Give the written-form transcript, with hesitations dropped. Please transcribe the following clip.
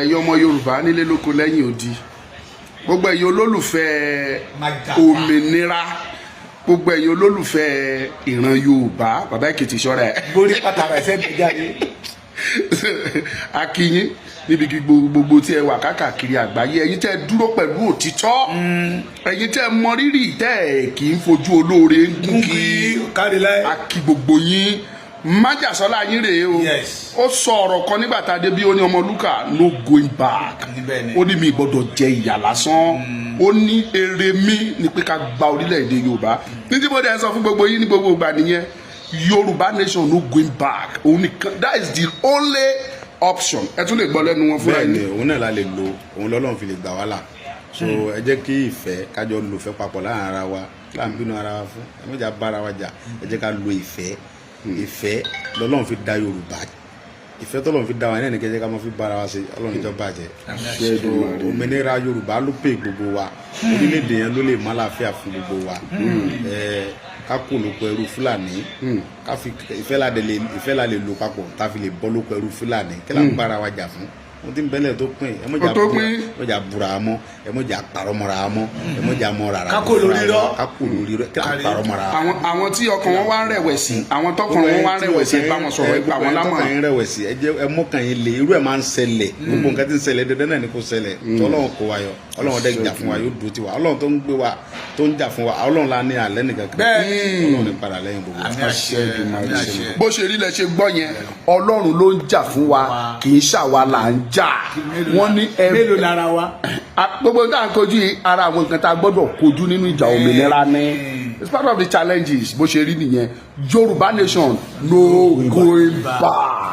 Ẹ̀yin ọmọ Yorùbá nílé lóko lẹ́yìn odi, gbogbo ẹ̀yin olólùfẹ́ òmìnira, gbogbo ẹ̀yin olólùfẹ́ ìran Yorùbá, bàbá Èkìtì, ṣọ́ra ẹ̀. Borí pàtàkì ẹsẹ̀ mi jáde. A kí yín níbi gbogbo tí ẹ wà káàkiri àgbáyé. Ẹ̀yin tẹ́ ẹ dúró pẹ̀lú òtítọ́, ẹ̀yin tẹ́ ẹ mọ rírì, tẹ́ ẹ kì í fojú olóore gún kí. Kárí láyé. A kí gbogbo yín. Májàsọ́lá yín rèé o. Ó sọ ọ̀rọ̀ kan nígbà tá a dé bí, ó ní, "Ọmọlúkà, no going back." Níbẹ̀ ni. Ó ní mi gbọ́dọ̀ jẹ ìyà lásán. Ó ní èrè mi ni pé ká gba orílẹ̀-èdè Yorùbá. Ní tí mo dẹ̀ sọ fún gbogbo yín ní gbogbo ìgbà nìyẹn, Yorùbá nation, no going back. Òun nìkan, that is the only option. Ẹ tún lè gbọ́ lẹ́nu wọn fúnra Bẹ́ẹ̀ ni. yín. Òun náà la lè lo, òun lọ́lọ́run fi lè gbà wá là. So ẹ jẹ́ kí ìfẹ́, kájọ lò fẹ́ papọ̀ láàrin ara wa. Kí là ń bínú ara wa fún? Ẹ má jà bára wa jà. Ẹ jẹ́ ká lo ìfẹ́. Ìfẹ́ lọ́lọ́run fi dá Yorùbá. Ìfẹ́ tọ́lọ́run fi dá wa náà ní kẹjẹ́ ká máa fi bára wa ṣe. Ọlọ́run níjọ́ bàjẹ́. So òmìnira Yorùbá ló pè gbogbo wa. Orílẹ̀-èdè yẹn ló lè má láàfíà fún gbogbo wa. Ẹ ká kó lóko ẹrú Fúlàní, ká fi ìfẹ́ la lè, ìfẹ́ la lè lò papọ̀ tá a fi lè bọ́ lóko ẹrú Fúlàní. Kí là ń bára wa jà fún? Wọ́n ti ń bẹ́lẹ̀ tó pín. Ẹ mọ̀jà Ó tó pín. Ẹ mọ̀jà búra mọ́, ẹ mọ̀jà parọ́ mọ́ra mọ́, ẹ mọ̀jà mọ́ rárá. Ká kó lórí rọ́. Ká kó lórí rọ́. Kí là ń parọ́ mọ́ra? Àwọn tí ọkàn wọn wá ń rẹ̀wẹ̀sì, àwọn tọkàn wọn wá ń rẹ̀wẹ̀sì, ẹ bá wọn sọ̀rọ̀, ẹ gbà wọn Gbogbo ẹni lámọ̀ràn. tọkàn yín rẹ̀wẹ̀sì, ẹ jẹ́ ẹ mọ́kàn yín le. Irú ẹ̀ máa ń ṣẹlẹ̀. Gbogbo nǹkan tí ń ṣẹlẹ̀, dandan náà ni kò ṣẹlẹ̀. Tọ́lọ́run kó wa yọ, Ọlọ́run dẹ̀ jà fún wa, yóò dúró tiwa. Ọlọ́run tó ń gbé wa, tó ń jà fún wa, Ọlọ́run la ní alẹ́ nìkan kan. Ọlọ́run ní padà lẹ́yìn gbogbo wa. Àmín àṣẹ, àmín àṣẹ. Bó ṣe rí lẹ ṣe gbọ́ yẹn. Ọlọ́run ló ń jà fún wa, kì í ṣàwa là ń jà. Wọ́n ní ẹ Mélòó lára wa? Gbogbo nǹkan à ń kojú yìí, ara àwọn nǹkan tá a gbọ́dọ̀ kojú nínú ìjà òmìnira ni. It's part of the challenges. Bó ṣe rí nìyẹn. Yorùbá nation, no going back.